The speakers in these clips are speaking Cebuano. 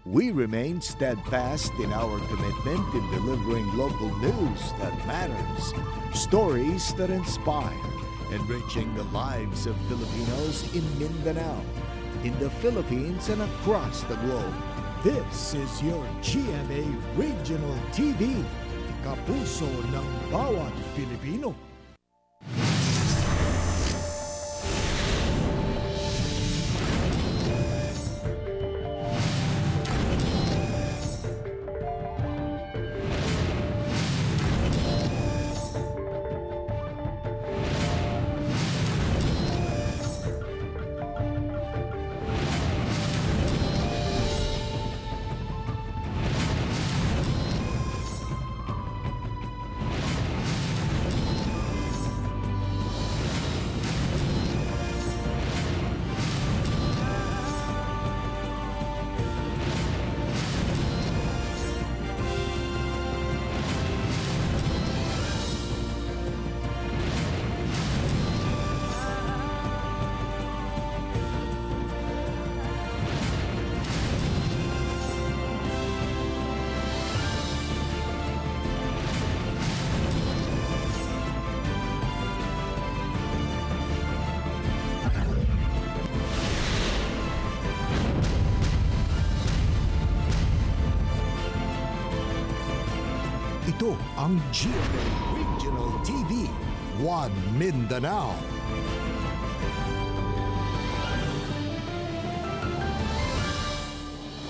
We remain steadfast in our commitment in delivering local news that matters, stories that inspire, enriching the lives of Filipinos in Mindanao, in the Philippines, and across the globe. This is your GMA Regional TV, kapuso ng bawat Pilipino. Ito ang GMA Regional TV, One Mindanao.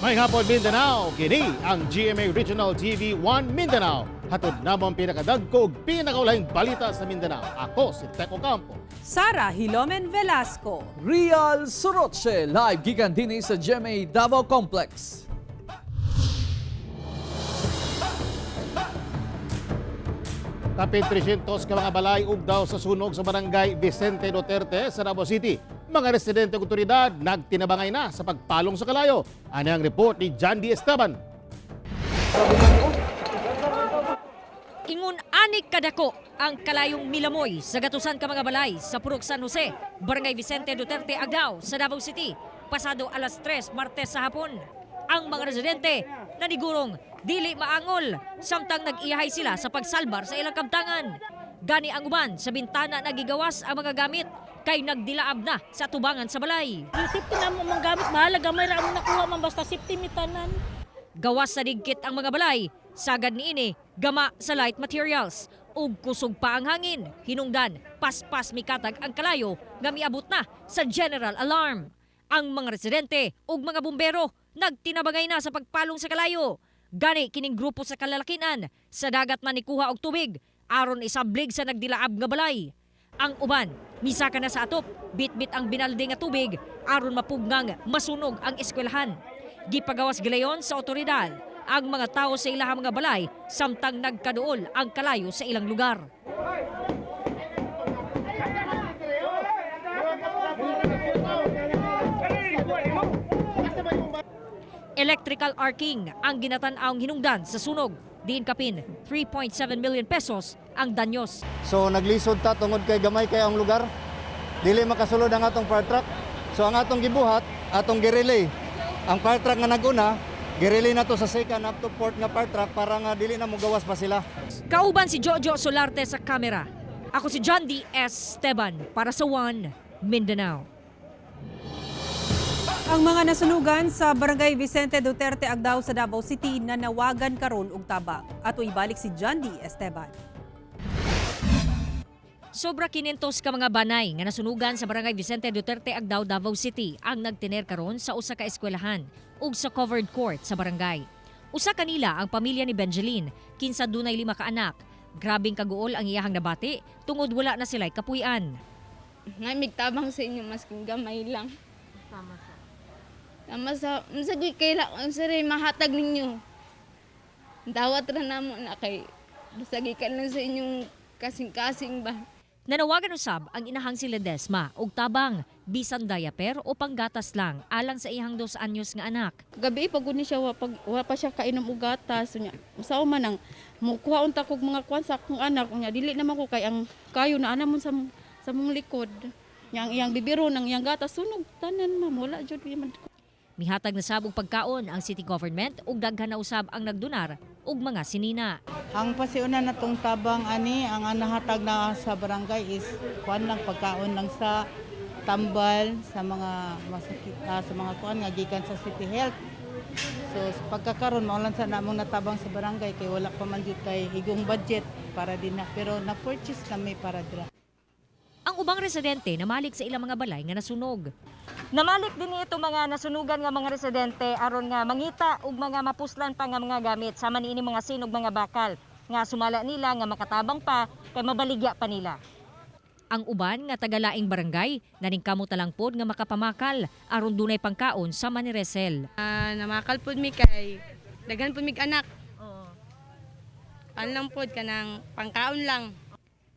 May hapon, Mindanao, kini ang GMA Regional TV 1 Mindanao. Hatod namo ang pinakadagko ug pinakaulahing balita sa Mindanao. Ako si Teco Campo. Sara Hilomen Velasco. Real Soroche, live gikan dinhi sa GMA Davao Complex. Kapit 300 ka mga balay ug daw sa sunog sa barangay Vicente Duterte sa Davao City. Mga residente ug otoridad nagtinabangay na sa pagpalong sa kalayo. Ani ang report ni John D. Esteban. Ingon anik kadako ang kalayong milamoy sa gatusan ka mga balay sa Purok San Jose, Barangay Vicente Duterte Agdao sa Davao City, pasado alas 3 Martes sa hapon. Ang mga residente nanigurong dili maangol samtang nag-iyahay sila sa pagsalbar sa ilang kabtangan. Gani ang uban sa bintana nagigawas ang mga gamit kay nagdilaab na sa tubangan sa balay. Yung safety na mo mang gamit, mahalaga may ra mo nakuha man basta safety mitanan. Gawas sa digkit ang mga balay, sagad niini gama sa light materials. Ug kusog pa ang hangin, hinungdan, paspas mikatag ang kalayo nga miabot na sa general alarm. Ang mga residente ug mga bumbero nagtinabangay na sa pagpalong sa kalayo. Gani kining grupo sa kalalakinan sa dagat man nikuha og tubig aron isablig sa nagdilaab nga balay. Ang uban, misaka na sa atop, bitbit ang binalde nga tubig aron mapugngang masunog ang eskwelahan. Gipagawas gilayon sa otoridad ang mga tao sa ilahang mga balay samtang nagkaduol ang kalayo sa ilang lugar. Electrical arcing ang ginatan-awng hinungdan sa sunog. Diin kapin 3.7 million pesos ang danyos. So naglisod ta tungod kay gamay kay ang lugar. Dili makasulod ang atong fire truck. So ang atong gibuhat, atong girelay. Ang fire truck nga naguna, girelay na to sa second up to fourth nga fire truck para nga dili na mogawas pa sila. Kauban si Jojo Solarte sa kamera. Ako si John D. S. Esteban para sa One Mindanao. Ang mga nasunugan sa Barangay Vicente Duterte Agdao sa Davao City nanawagan karon og tabang. Ato ibalik si John D. Esteban. Sobra 500 ka mga banay nga nasunugan sa Barangay Vicente Duterte Agdao, Davao City ang nagtiner karon sa usa ka eskwelahan ug sa covered court sa barangay. Usa kanila ang pamilya ni Benjeline, kinsa dunay 5 ka anak. Grabing kaguol ang iyahang nabati tungod wala na sila'y kapuy-an. Nga migtabang sa inyo masking gamay lang. Tama sa. Tama sa unsa gyud kaila unsa ray mahatag ninyo. Dawat ra namo na kay basta gikan lang sa inyong kasing-kasing ba. Nanawagan usab ang inahang si Ledesma og tabang bisan diaper o panggatas lang alang sa iyang 2 anyos nga anak. Gabi pag ni siya wa, pag, wa pa siya kainom og gatas unya. Usaw man ang mukuha unta kog mga kwan sa akong anak unya dili naman ko kay ang kayo na ana mon sa mong likod. Nya ang iyang bibiro nang iyang gatas sunog tanan, ma'am, wala jud man. Mihatag na sab og pagkaon ang city government ug daghan na usab ang nagdonar og mga sinina. Ang pasiuna na tong tabang ani, ang nahatag na sa barangay is kuan lang, pagkaon lang sa tambal sa mga masakit, sa mga kuan nga gikan sa City Health. So sa pagkakaron mao lang sa namong natabang sa barangay kay wala pa man jud kay higong budget para din na, pero na-purchase na may para dira. Ang ubang residente namalik sa ilang mga balay nga nasunog. Namalik din ito mga nasunugan nga mga residente aron nga mangita og mga mapuslan pa nga mga gamit sama niini mga sinog, mga bakal nga sumala nila nga makatabang pa kay mabaligya pa nila. Ang uban nga tagalaing barangay naningkamot na lang pod nga makapamakal aron dunay pangkaon sama ni Resel. Namakal pud mi kay daghan pud mig anak. Pan lang pud kanang pangkaon lang.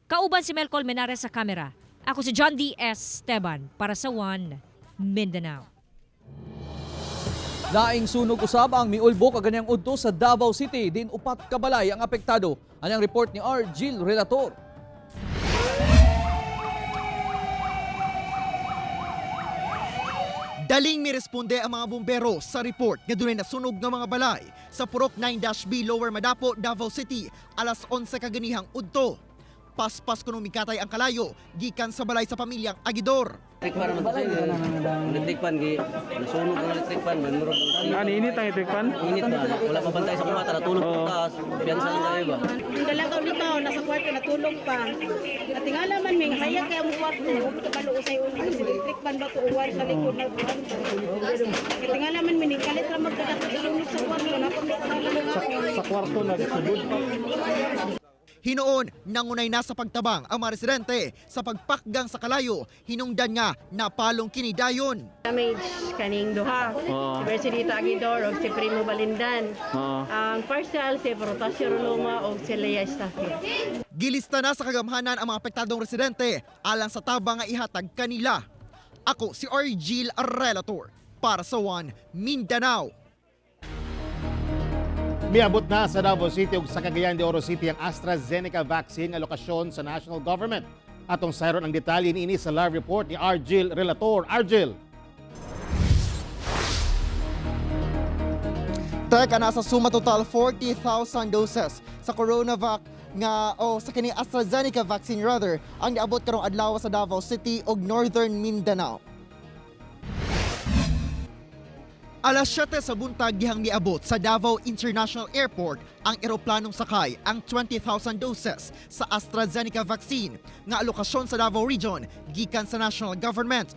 Kauban si Melcol Menares sa kamera. Ako si John D. S. Esteban para sa One Mindanao. Laing sunog usab ang miulbo kaganyang udto sa Davao City, din upat ka balay ang apektado. Anyang report ni R. Gil Relator. Daling miresponde ang mga bumbero sa report nga dunay nasunog nga mga balay sa Purok 9-B Lower Madapo, Davao City alas 11 kaganihang udto. Paspas kuno mikatay ang kalayo gikan sa balay sa pamilyang Agidor. Electric fan naman to sir. Electric fan gi nasunog ang electric fan, manurog. Ano init ang electric fan? Init ba? Wala pa bantay sa kumata, natulog pa taas. Piyansa lang tayo ba? Ang dalaga nito, nasa kwarto natulog pa. At tingala man ming hayag kay ang kwarto, kabalo usay uli kasi electric fan ba to uwan sa likod na uwan. At tingala man mining kalit ra magkakatulog sa kwarto na pa Sa kwarto nagsugod. Hinuon, nangunay na sa pagtabang ang mga residente sa pagpakgang sa kalayo, hinungdan nga napalong kini dayon. Damage kaning duha. Oo. Si Mercedita Aguidor o si Primo Balindan. Oo. Ang partial si Protasio Roloma o si Lea Estafia. Gilista na sa kagamhanan ang mga apektadong residente alang sa tabang nga ihatag kanila. Ako si Argil Relator para sa One Mindanao. Miabot na sa Davao City ug sa Cagayan de Oro City ang AstraZeneca vaccine nga lokasyon sa national government. Atong sayron ang detalye niini sa live report ni Argil Relator. Argil. Teka, nasa suma total 40,000 doses sa CoronaVac nga o sa kini AstraZeneca vaccine rather ang niabot karong adlaw sa Davao City ug Northern Mindanao. Alas 7 sa buntag dihang niabot sa Davao International Airport ang eroplanong sakay ang 20,000 doses sa AstraZeneca vaccine nga alokasyon sa Davao Region gikan sa national government.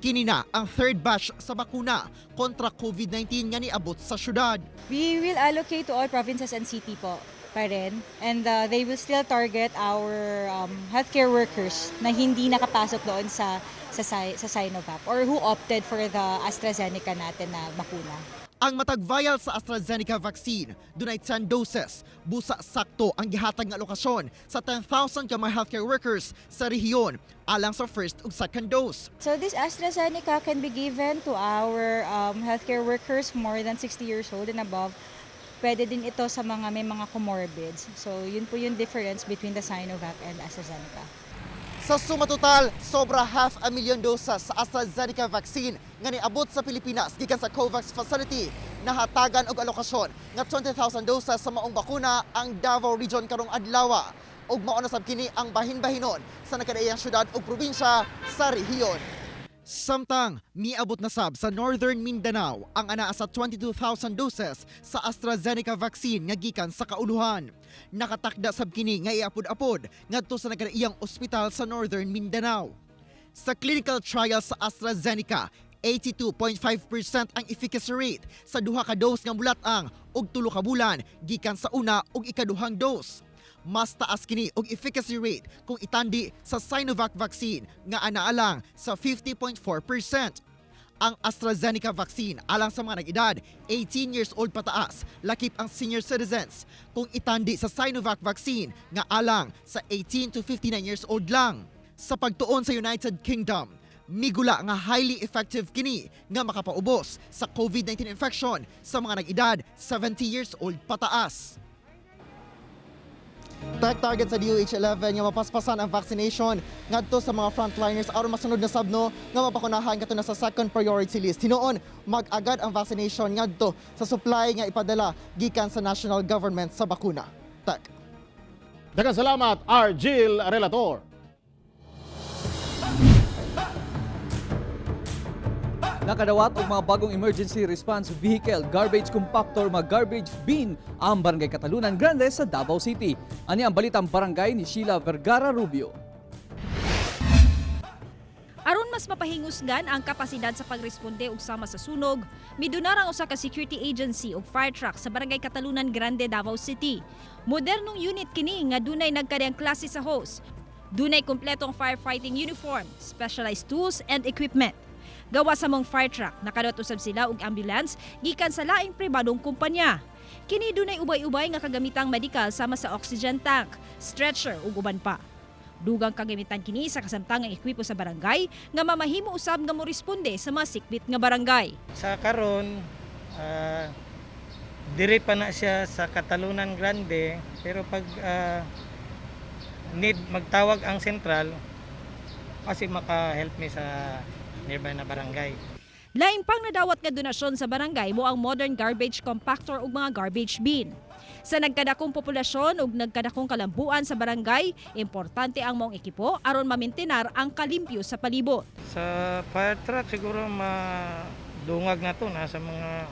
Kini na ang third batch sa bakuna kontra COVID-19 nga niabot sa syudad. We will allocate to all provinces and city po pa rin. And they will still target our healthcare workers na hindi nakapasok doon sa Sinovac or who opted for the AstraZeneca natin na bakuna. Ang matag vial sa AstraZeneca vaccine dunay 10 doses. Busa sakto ang gihatag nga alokasyon sa 10,000 ka mga healthcare workers sa rehiyon alang sa first ug second dose. So this AstraZeneca can be given to our healthcare workers more than 60 years old and above. Pwede din ito sa mga may mga comorbids. So yun po yung difference between the Sinovac and AstraZeneca. Sa suma total, sobra half a million doses sa AstraZeneca vaccine nga niabot sa Pilipinas gikan sa COVAX facility. Nahatagan og alokasyon nga 20,000 doses sa maong bakuna ang Davao Region karong adlaw. Ug mao na sab kini ang bahin-bahinon sa nakadaiyang syudad ug probinsya sa rehiyon. Samtang miabot na sab sa Northern Mindanao ang anaa sa 22,000 doses sa AstraZeneca vaccine nga gikan sa kauluhan. Nakatakda sab kini nga iapod-apod ngadto sa nagkadaiyang ospital sa Northern Mindanao. Sa clinical trial sa AstraZeneca, 82.5% ang efficacy rate sa duha ka dose nga mulat-ang og 3 ka bulan gikan sa una ug ikaduhang dose. Mas taas kini og efficacy rate kung itandi sa Sinovac vaccine nga anaa lang sa 50.4%. Ang AstraZeneca vaccine alang sa mga nag-edad 18 years old pataas, lakip ang senior citizens, kung itandi sa Sinovac vaccine nga alang sa 18 to 59 years old lang. Sa pagtuon sa United Kingdom, migula nga highly effective kini nga makapaubos sa COVID-19 infection sa mga nag-edad 70 years old pataas. Tech target sa DOH 11 nga mapaspasan ang vaccination ngadto sa mga frontliners aron masunod na sabno nga mabakunahan kato na sa second priority list. Hinuon mag-agad ang vaccination ngadto sa supply nga ipadala gikan sa national government sa bakuna. Tech. Daghang salamat, Argil Relator. Nakadawat og mga bagong emergency response vehicle, garbage compactor, mga garbage bin ang Barangay Catalunan Grande sa Davao City. Ani ang balitang barangay ni Sheila Vergara Rubio. Aron mas mapahingusgan ang kapasidad sa pagresponde og sama sa sunog, midonar ang usa ka security agency og fire truck sa Barangay Catalunan Grande, Davao City. Modernong unit kini nga dunay nagkadiyang klase sa hose. Dunay kumpletong firefighting uniform, specialized tools and equipment. Gawa sa maong fire truck, nakadawat usab sila og ambulance gikan sa laing pribadong kumpanya. Kini dunay ubay-ubay nga kagamitang medikal sama sa oxygen tank, stretcher ug uban pa. Dugang kagamitan kini sa kasamtangang ekwipo sa barangay nga mamahimo usab nga moresponde sa mga sikbit nga barangay. Sa karon, diri pa na siya sa Catalunan Grande, pero pag need magtawag ang sentral kasi maka-help me sa nearby na barangay. Lain pang nadawat nga donasyon sa barangay mao ang modern garbage compactor ug mga garbage bin. Sa nagkadakong populasyon ug nagkadakong kalambuan sa barangay, importante ang maong ekipo aron mamintinar ang kalimpyo sa palibot. Sa fire truck siguro madungag na to, nasa mga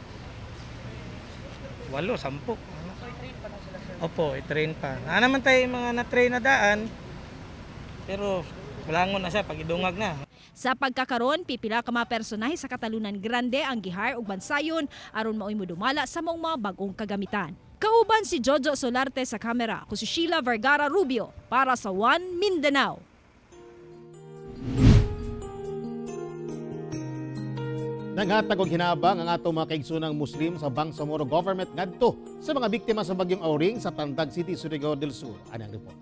8, 10. So i-train pa na sila, sir? Opo, i-train pa. Na naman tayo yung mga na-train na daan, pero kulangon na siya pag idungag na. Sa pagkakaron, pipila ka mga personahe sa Catalunan Grande ang gihire og bansayon aron maoy modumala sa maong mga bag-ong kagamitan. Kauban si Jojo Solarte sa kamera, ako si Sheila Vergara Rubio para sa One Mindanao. Naghatag og hinabang ang atong mga kaigsoonang Muslim sa Bangsamoro Government ngadto sa mga biktima sa bagyong Auring sa Tandag City, Surigao del Sur. Anang report.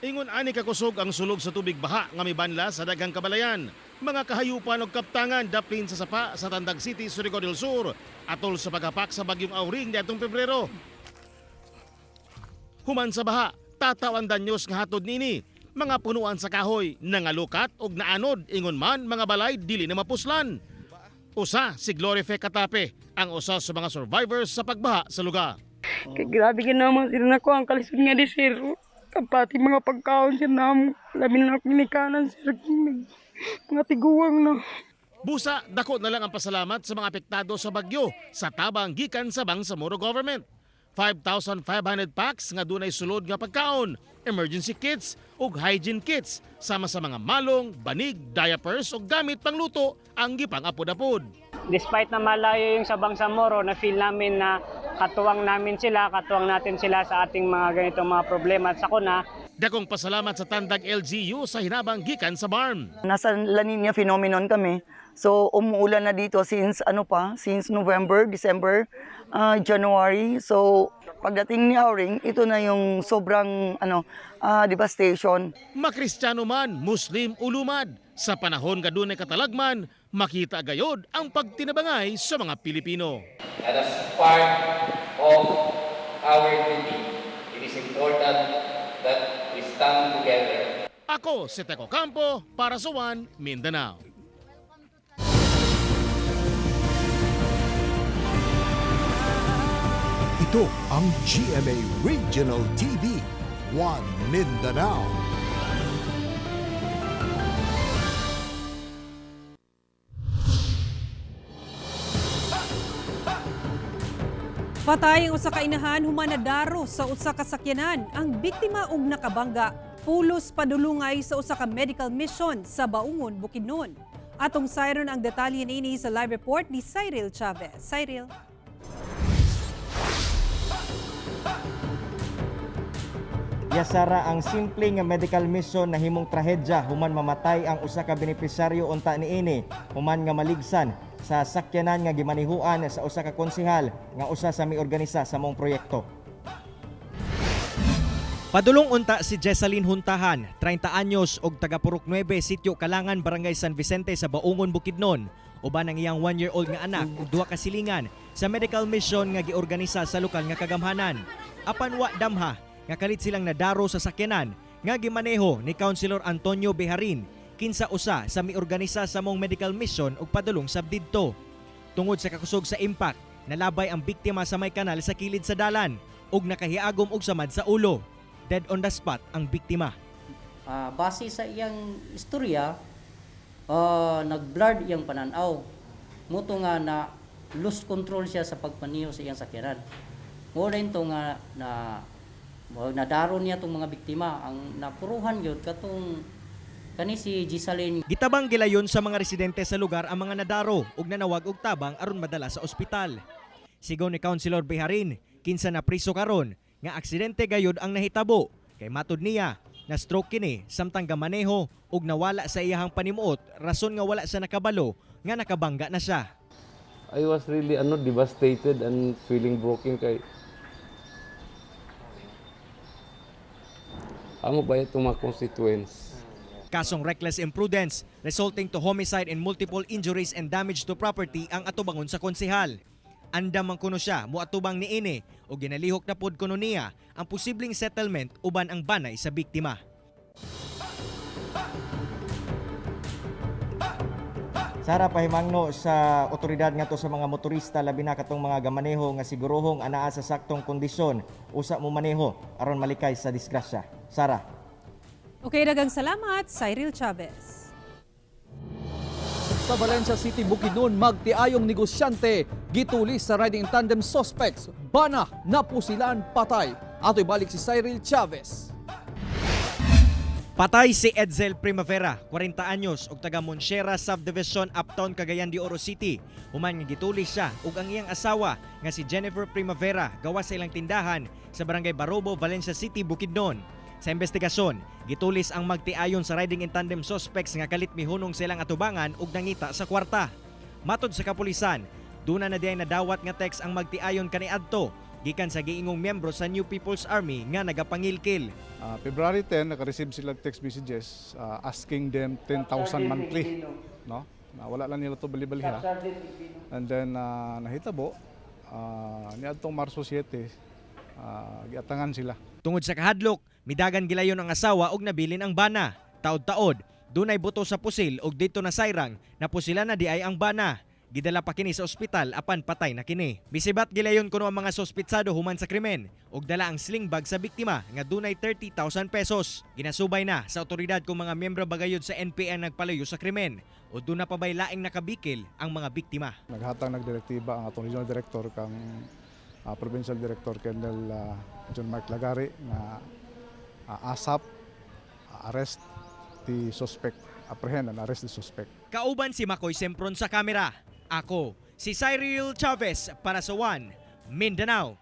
Ingon ani kakusog ang sulog sa tubig baha nga mibanla sa daghang kabalayan. Mga kahayupan og kaptangan daplin sa sapa sa Tandag City, Surigao del Sur atol sa paghapak sa bagyong Auring niadtong Pebrero. Human sa baha, tataw ang danyos nga hatod nini. Mga punuan sa kahoy, nangalukat og naanod, ingon man mga balay dili na mapuslan. Usa si Glorife Katape, ang usa sa mga survivors sa pagbaha sa lugar. Kay grabe ka naman sir nako ang kalisod nga di sir. Kapati mga pagkaon sir namo. Labi na ako ginikanan sir. Mga tiguang na. Busa, dako na lang ang pasalamat sa mga apektado sa bagyo sa tabang gikan sa Bangsamoro Government. 5,500 packs nga dunay sulod nga pagkaon, emergency kits ug hygiene kits sama sa mga malong, banig, diapers ug gamit pangluto ang gipang-apod-apod. Despite na malayo yung sa Bangsamoro, na feel namin na katuwang namin sila, katuwang natin sila sa ating mga ganitong mga problema at sakuna. Dakong pasalamat sa Tandag LGU sa hinabang gikan sa BARMM. Nasa La Nina phenomenon kami. So umuulan na dito since since November, December, January. So pagdating ni Auring, ito na yung sobrang devastation. Makristyano man, Muslim o lumad, sa panahon nga dunay katalagman, makita gayod ang pagtinabangay sa mga Pilipino. And as part of our duty, it is important that we stand together. Ako si Teco Campo para sa One Mindanao. Ito ang GMA Regional TV, One Mindanao. Patay ang usa ka inahan human nadaro sa usa ka sakyanan. Ang biktima og nakabangga pulos padulungay sa usa ka medical mission sa Baungon, Bukidnon. Atong sayron ang detalye niini sa live report ni Cyril Chavez. Cyril. Yasara ang simple nga medical mission na himong trahedya human mamatay ang usa ka benepisaryo unta niini human nga maligsan sa sakyanan nga gimanihuan sa usa ka konsehal nga usa sa miorganisa sa maong proyekto. Padulong unta si Jessalyn Huntahan, 30 anyos og taga Purok 9, Sitio Kalangan, Barangay San Vicente sa Baungon, Bukidnon. uban ang iyang 1-year-old nga anak ug duha ka silingan sa medical mission nga giorganisa sa lokal nga kagamhanan. Apan wa damha nga kalit silang nadaro sa sakyanan nga gimaneho ni Councilor Antonio Beharin, kinsa usa sa miorganisa sa mong medical mission ug padulong sab didto. Tungod sa kakusog sa impact, nalabay ang biktima sa may kanal sa kilid sa dalan ug nakahiagom og samad sa ulo. Dead on the spot ang biktima. Base sa iyang istorya, nag-blurred iyang pananaw. Mao to nga na lose control siya sa pagmaniho sa iyang sakyanan. Mao rin to nga na nadaro niya tong mga biktima. Ang napuruhan gyud katong kani si Gisaline. Gitabang gilayon sa mga residente sa lugar ang mga nadaro ug nanawag og tabang aron madala sa ospital. Sigaw ni Councilor Beharin, kinsa na priso karon, nga aksidente gayud ang nahitabo kay matud niya na stroke kini samtang gamaneho ug nawala sa iyahang panimuot, rason nga wala siya nakabalo nga nakabangga na siya. I was really devastated and feeling broken kay amo ba itong mga constituents. Kasong reckless imprudence resulting to homicide and multiple injuries and damage to property ang atubangon sa konsehal. Andam man kuno siya moatubang niini o ginalihok na pod kuno niya ang posibleng settlement uban ang banay sa biktima. Sara, pahimangno sa otoridad ngadto sa mga motorista, labi na katong mga gamaneho, nga siguruhong anaa sa saktong kondisyon usa mo maneho aron malikay sa disgrasya. Sara. Okay, daghang salamat, Cyril Chavez. Sa Valencia City, Bukidnon, magtiayong negosyante gitulis sa riding in tandem suspects. Bana, napusilan, patay. Ato'y balik si Cyril Chavez. Patay si Edsel Primavera, 40 anyos, ug taga Monshera Subdivision, Uptown, Cagayan de Oro City. Human nga gitulis siya ug ang iyang asawa nga si Jennifer Primavera gawas sa ilang tindahan sa Barangay Barobo, Valencia City, Bukidnon. Sa investigasyon, gitulis ang magtiayon sa riding in tandem suspects nga kalit mihunong sa ilang atubangan ug nangita sa kwarta. Matod sa kapulisan, duna na diay nadawat nga text ang magtiayon kaniadto gikan sa giingong miyembro sa New People's Army nga nagapangilkil. February 10, naka-receive sila text messages asking them 10,000 monthly. No? Na wala lang nila to bali-baliha. And then nahitabo, niadtong Marso 7, giatangan sila. Tungod sa kahadlok, midagan gilayon ang asawa ug nabilin ang bana. Taod-taod, dunay buto sa pusil ug dito na sayrang napusila na di ay ang bana. Gidala pa kini sa ospital apan patay na kini. Misibat gilayon kuno ang mga sospitsado human sa krimen ug dala ang sling bag sa biktima nga dunay 30,000 pesos. Ginasubay na sa otoridad kung mga miyembro bagayod sa NPA nagpalayo sa krimen o duna pa bay laing nakabikil ang mga biktima. Naghatag nagdirektiba ang atong regional director kang provincial director Colonel John Mark Lagari nga ASAP arrest the suspect, apprehend and arrest the suspect. Kauban si Makoy Sempron sa kamera. Ako, si Cyril Chavez para sa One Mindanao.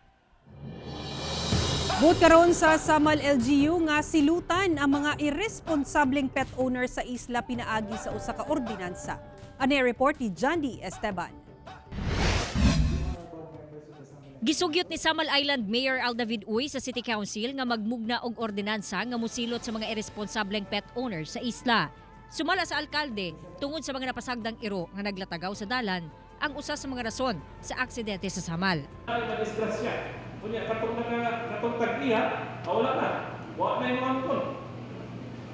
Buot karon sa Samal LGU nga silutan ang mga irresponsableng pet owner sa isla pinaagi sa usa ka ordinansa. Ani report ni Jandy Esteban. Gisugyot ni Samal Island Mayor Al David Uy sa City Council nga magmugna og ordinansa nga mosilot sa mga irresponsableng pet owners sa isla. Sumala sa alkalde, tungod sa mga napasagdang iro nga naglatagaw sa dalan, ang usa sa mga rason sa aksidente sa Samal. Ay madisgrasya. Unya katong naka katong tag-iya, wala na. Wa na yung angkon.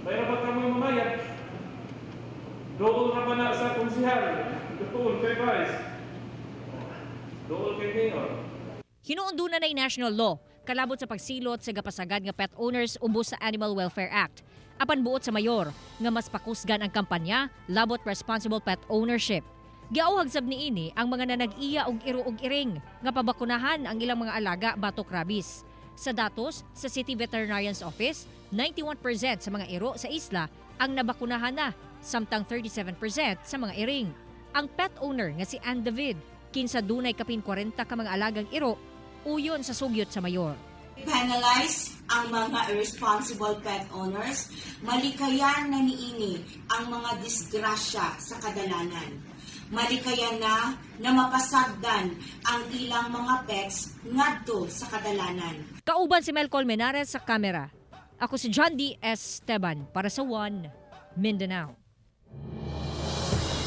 Mayroon ba kamoy mamayag? Dool ra ba na sa konsihal? Dool kay Vice. Dool kay Mayor. Hinuon duna na national law kalabot sa pagsilot sa gapasagad nga pet owners ubos sa Animal Welfare Act. Apan buot sa mayor nga mas pakusgan ang kampanya labot responsible pet ownership. Giauhag sab niini ang mga nanag-iya og iro og iring nga pabakunahan ang ilang mga alaga batok rabies. Sa datos sa City Veterinarian's Office, 91% sa mga iro sa isla ang nabakunahan na, samtang 37% sa mga iring. Ang pet owner nga si Ann David, kinsa dunay kapin 40 ka mga alagang iro, uyon sa sugyot sa mayor. Penalize ang mga irresponsible pet owners, malikayan na niini ang mga disgrasya sa kadalanan. Malikayan na na mapasagdan ang ilang mga pets ngadto sa kadalanan. Kauban si Mel Colmenares sa kamera. Ako si John D. Esteban para sa One Mindanao.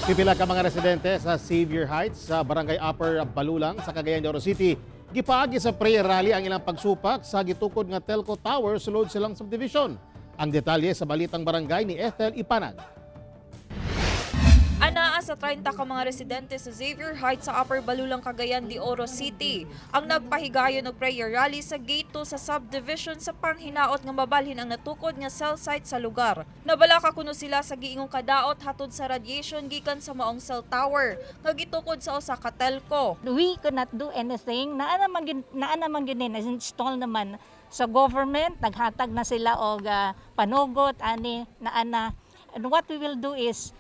Pipila ka mga residente sa Xavier Heights sa Barangay Upper Balulang sa Cagayan de Oro City gipaagi sa prayer rally ang ilang pagsupak sa gitukod nga Telco Tower sulod silang subdivision. Ang detalye sa Balitang Barangay ni Ethel Ipanag. Anaa sa 30 ka mga residente sa Xavier Heights sa Upper Balulang, Cagayan de Oro City ang nagpahigayon og prayer rally sa Gate 2 sa subdivision sa panghinaot nga mabalhin ang natukod nga cell site sa lugar. Nabalaka kuno sila sa giingong kadaot hatod sa radiation gikan sa maong cell tower nga gitukod sa usa ka telco. We cannot do anything. Naa naman gyud ni na-install naman sa government, naghatag na sila og panugot ani naa na. And what we will do is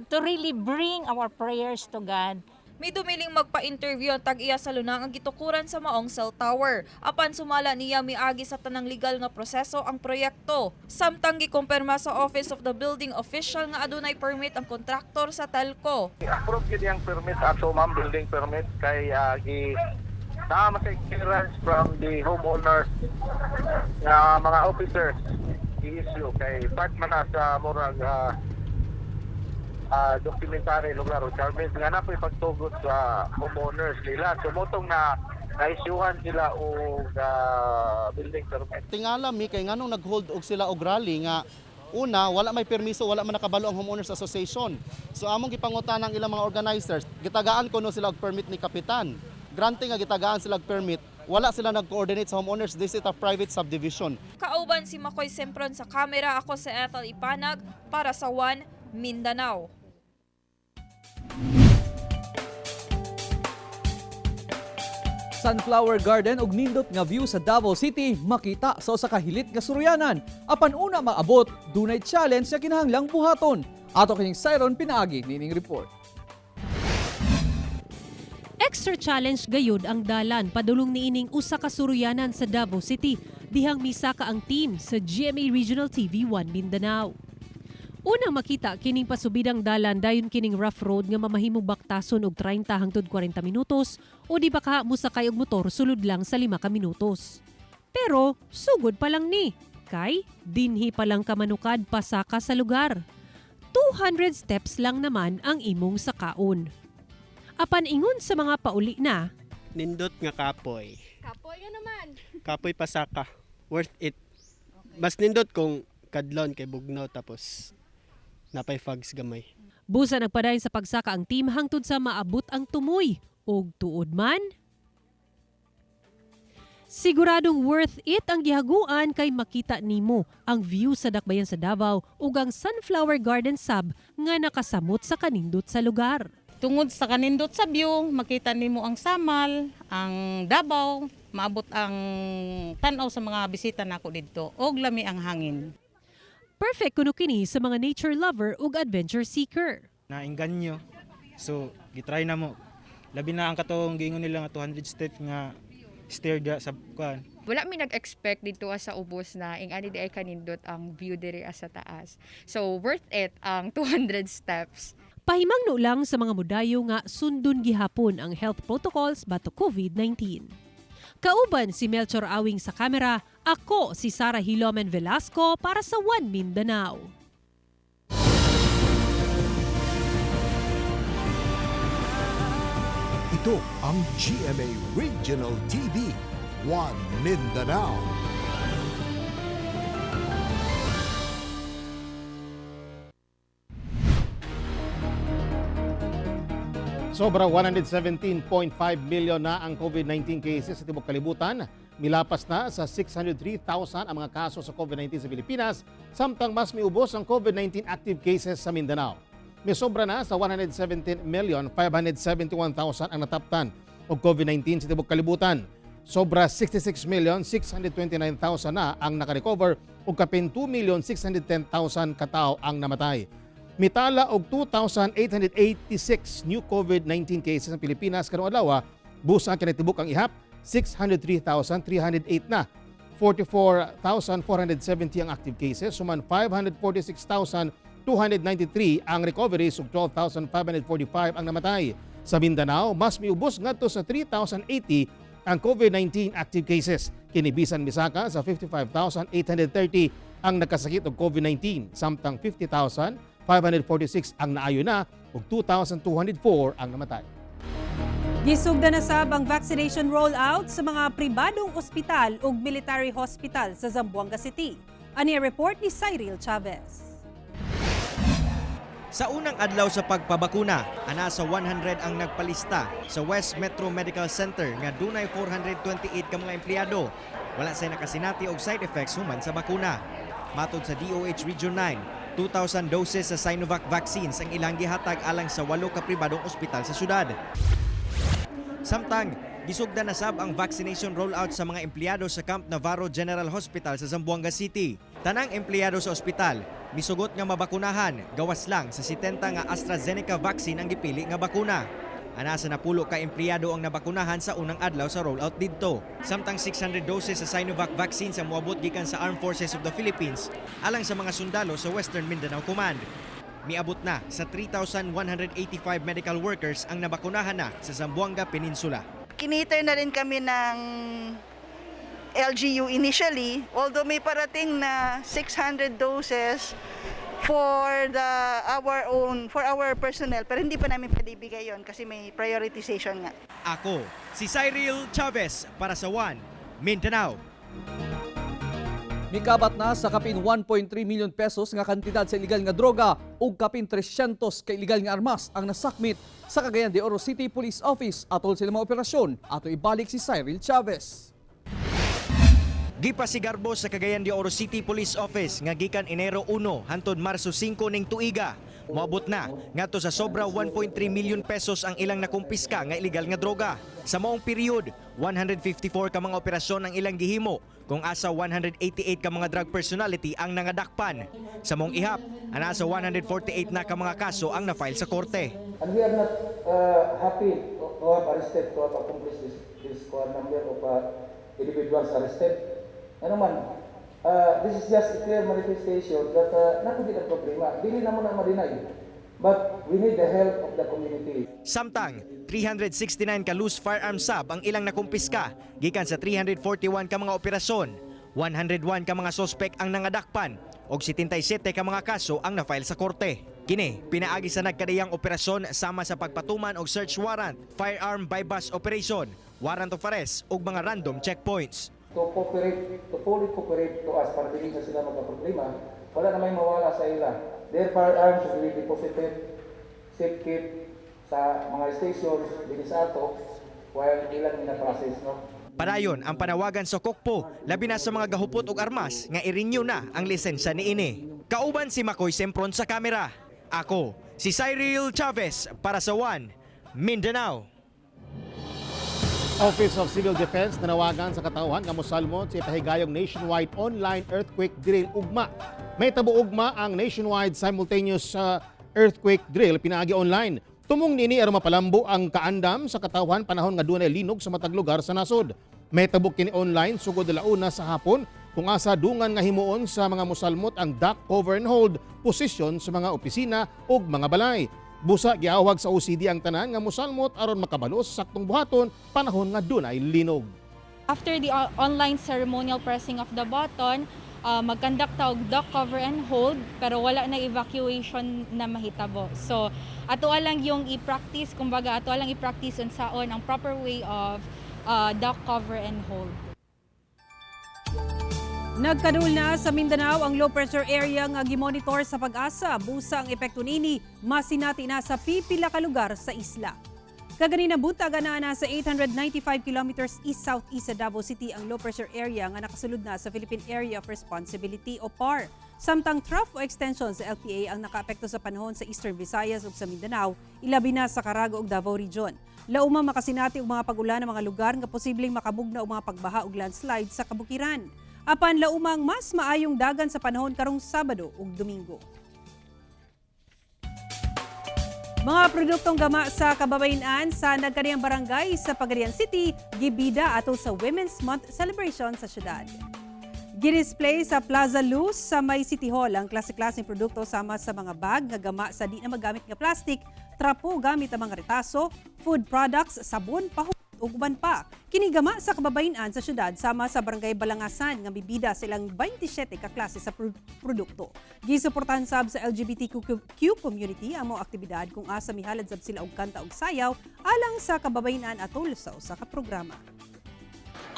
to really bring our prayers to God. May dumiling magpa-interview ang tag-iya sa lunang ang gitukuran sa maong cell tower. Apan sumala niya, miagi sa tanang legal nga proseso ang proyekto. Samtang gikumpirma sa Office of the Building Official nga adunay permit ang kontraktor sa telco. Approve gyud yung permit ato, ma'am, building permit kay gi naa man clearance from the homeowners nga mga officers i-issue kay part man na sa murag documentary lugar requirements nga na pagtugot sa homeowners nila. So motong na na-issuehan sila og building permit. Tingala mi kay nganong nag-hold og sila og rally nga una wala may permiso, wala man nakabalo ang homeowners association. So among gipangutan ang ilang mga organizers, gitagaan kuno sila og permit ni kapitan. Granting nga gitagaan sila og permit, wala sila nag-coordinate sa homeowners. This is a private subdivision. Kauban si Makoy Sempron sa kamera, ako si Ethel Ipanag para sa One Mindanao. Sunflower Garden ug nindot nga view sa Davao City makita sa usa ka hilit nga suruyanan. Apan una maabot, dunay challenge nga kinahanglang buhaton. Ato kining sayron pinaagi nining report. Extra challenge gayud ang dalan padulong niining usa ka suruyanan sa Davao City dihang misaka ang team sa GMA Regional TV 1 Mindanao. Unang makita kining pasubidang dalan, dayon kining rough road nga mamahimong baktason og 30 hangtod 40 minutos o di ba ka mosakay og motor sulod lang sa 5 ka minutos. Pero sugod pa lang ni kay dinhi pa lang ka manukad pasaka sa lugar. 200 steps lang naman ang imong sakaon. Apan ingon sa mga pauli na, Nindot nga kapoy. Kapoy nga naman. Kapoy pasaka. Worth it. Mas nindot kung kadlon kay bugnaw tapos napay fogs gamay. Busa nagpadayon sa pagsaka ang team hangtod sa maabot ang tumoy. Og tuod man, siguradong worth it ang gihaguan kay makita nimo ang view sa dakbayan sa Davao ug ang Sunflower Garden sub nga nakasamot sa kanindot sa lugar. Tungod sa kanindot sa view, makita nimo ang Samal, ang Davao, maabot ang tan-aw sa mga bisita nako didto og lami ang hangin. Perfect kuno kini sa mga nature lover ug adventure seeker. Nainganyo. So, gitry na mo. Labi na ang katong giingon nila nga 200 step nga stair da sa kuan. Wala mi nag-expect dito sa ubos na ing-ani diay kanindot ang view diri sa taas. So worth it ang 200 steps. Pahimangno lang sa mga mudayo nga sundon gihapon ang health protocols batok COVID-19. Kauban si Melchor Awing sa kamera, ako si Sara Hilomen Velasco para sa One Mindanao. Ito ang GMA Regional TV, One Mindanao. Sobra 117.5 million na ang COVID-19 cases sa tibok kalibutan. Milapas na sa 603,000 ang mga kaso sa COVID-19 sa Pilipinas, samtang mas miubos ang COVID-19 active cases sa Mindanao. Misobra na sa 117,571,000 ang nataptan og COVID-19 sa tibok kalibutan. Sobra 66,629,000 na ang nakarecover ug kapin 2,610,000 katao ang namatay. Mitala og 2,886 new COVID-19 cases sa Pilipinas karong adlaw, busa ang kinatibuk ang ihap 603,308 na. 44,470 ang active cases, human 546,293 ang recoveries ug 12,545 ang namatay. Sa Mindanao, mas miubos ngadto sa 3,080 ang COVID-19 active cases. Kini bisan misaka sa 55,830 ang nakasakit og COVID-19, samtang 50,546 ang naayo na ug 2,204 ang namatay. Gisugda na sab ang vaccination rollout sa mga pribadong ospital ug military hospital sa Zamboanga City. Ani ang report ni Cyril Chavez. Sa unang adlaw sa pagpabakuna, ana sa 100 ang nagpalista sa West Metro Medical Center nga dunay 428 ka mga empleyado. Wala say nakasinati og side effects human sa bakuna. Matod sa DOH Region 9, 2,000 doses sa Sinovac vaccines ang ilang gihatag alang sa walo ka pribadong ospital sa syudad. Samtang, gisugda na sab ang vaccination rollout sa mga empleyado sa Camp Navarro General Hospital sa Zamboanga City. Tanang empleyado sa ospital, misugot nga mabakunahan, gawas lang sa 70 nga AstraZeneca vaccine ang gipili nga bakuna. Ana sa 10 ka empleyado ang nabakunahan sa unang adlaw sa rollout didto. Samtang 600 doses sa Sinovac vaccine sa moabot gikan sa Armed Forces of the Philippines alang sa mga sundalo sa Western Mindanao Command. Miabot na sa 3,185 medical workers ang nabakunahan na sa Zamboanga Peninsula. Kiniter na rin kami ng LGU initially, although may parating na 600 doses for the our own for our personnel, pero hindi pa namin pwede ibigay yon kasi may prioritization nga. Ako, si Cyril Chavez para sa One Mindanao. Mikabat na sa kapin 1.3 million pesos nga kantidad sa illegal nga droga ug kapin 300 ka illegal nga armas ang nasakmit sa Cagayan de Oro City Police Office atol sa mga operasyon. Ato ibalik si Cyril Chavez. Gipasigarbo sa Cagayan de Oro City Police Office nga gikan Enero 1 hantod Marso 5 ning tuiga. Moabot na ngadto sa sobra 1.3 million pesos ang ilang nakumpiska nga ilegal nga droga. Sa maong period, 154 ka mga operasyon ang ilang gihimo kung asa 188 ka mga drug personality ang nangadakpan. Sa maong ihap, ana sa 148 na ka mga kaso ang na-file sa korte. And we are not happy to have arrested, to have accomplished this number of individuals arrested. Ano man, this is just a clear manifestation that naa gyud ang problema. Dili na mo na ma-deny. But we need the help of the community. Samtang, 369 ka loose firearm sab ang ilang nakumpiska gikan sa 341 ka mga operasyon. 101 ka mga sospek ang nangadakpan og 77 ka mga kaso ang na-file sa korte. Kini pinaagi sa nagkadiyang operasyon sama sa pagpatuman og search warrant, firearm buy-bust operation, warrant of arrest ug mga random checkpoints. To cooperate, to fully cooperate to us para dili na sila magka-problema, wala na may mawala sa ila. Their firearms will be deposited, safe keep sa mga stations dinhi sa ato while ilang ina-process, no? Padayon ang panawagan sa Kokpo, labi na sa mga gahupot og armas nga i-renew na ang lisensya niini. Kauban si Makoy Sempron sa kamera. Ako, si Cyril Chavez para sa One Mindanao. Office of Civil Defense nanawagan sa katawhan nga mosalmot sa ipahigayong nationwide online earthquake drill ugma. Mahitabo ugma ang nationwide simultaneous earthquake drill pinaagi online. Tumong nini aron mapalambo ang kaandam sa katawhan panahon nga dunay linog sa matag lugar sa nasod. Mahitabo kini online sugod 1:00 sa hapon kung asa dungan nga himuon sa mga musalmot ang duck, cover and hold posisyon sa mga opisina ug mga balay. Busa giawhag sa OCD ang tanan nga musalmot aron makabalo sa saktong buhaton panahon nga dunay linog. After the online ceremonial pressing of the button, mag-conduct ta og duck, cover and hold, pero wala na evacuation na mahitabo. So ato lang yung i-practice, kumbaga ato lang i-practice unsaon ang proper way of duck, cover and hold. Nagkadul na sa Mindanao ang low pressure area nga gimonitor sa PAGASA. Busa ang epekto nini masinati na sa pipila ka lugar sa isla. Kaganina buntag na sa 895 kilometers east-southeast sa Davao City ang low pressure area nga nakasulod na sa Philippine Area of Responsibility o PAR. Samtang trough o extension sa LPA ang nakaapekto sa panahon sa Eastern Visayas ug sa Mindanao, ilabi na sa Caraga ug Davao Region. Lauma makasinati og mga pag-ulan ng mga lugar nga posibleng makamugna og mga pagbaha ug landslide sa kabukiran. Apan laumang mas maayong dagan sa panahon karong Sabado ug Domingo. Mga produktong gama sa kababayen-an sa nagkaniyang barangay sa Pagadian City, gibida atol sa Women's Month celebration sa syudad. Gidisplay sa Plaza Luz sa may City Hall ang klase-klaseng produkto sama sa mga bag nga gama sa di na magamit nga plastic, trapo gamit ang mga retaso, food products, sabon, pahuway ug uban pa. Kini gama sa kababayen-an sa syudad sama sa Barangay Balangasan nga mibida silang 27 ka klase sa produkto. Gisuportahan sab sa LGBTQ community ang mga aktibidad kung asa mihalad sab sila og kanta ug sayaw alang sa kababayen-an atol sa usa ka programa.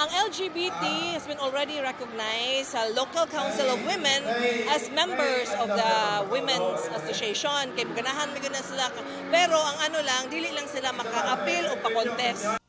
Ang LGBT has been already recognized sa local council of women as members of the Women's Association. Kay ganahan mi na sila, pero ang ano lang, dili lang sila maka-appeal o pa-contest.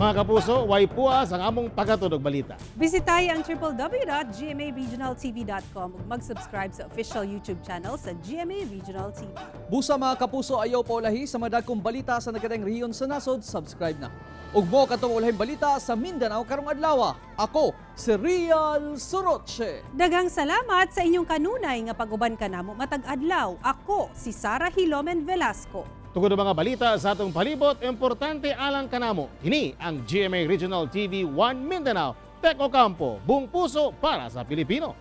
Mga kapuso, way puas ang among paghatod og balita. Bisitahi ang www.gmaregionaltv.com ug mag-subscribe sa official YouTube channel sa GMA Regional TV. Busa, mga kapuso, ayaw paulahi sa madagkong balita sa nagkadaiyang rehiyon sa nasod, subscribe na. Ug mo katong ulahing balita sa Mindanao karong adlaw. Ako si Real Soroche. Daghang salamat sa inyong kanunay nga pag-uban kanamo matag adlaw. Ako si Sara Hilomen Velasco. Tungod ang mga balita sa atong palibot, importante alang kanamo. Kini ang GMA Regional TV 1 Mindanao. Tek Ocampo, buong puso para sa Pilipino.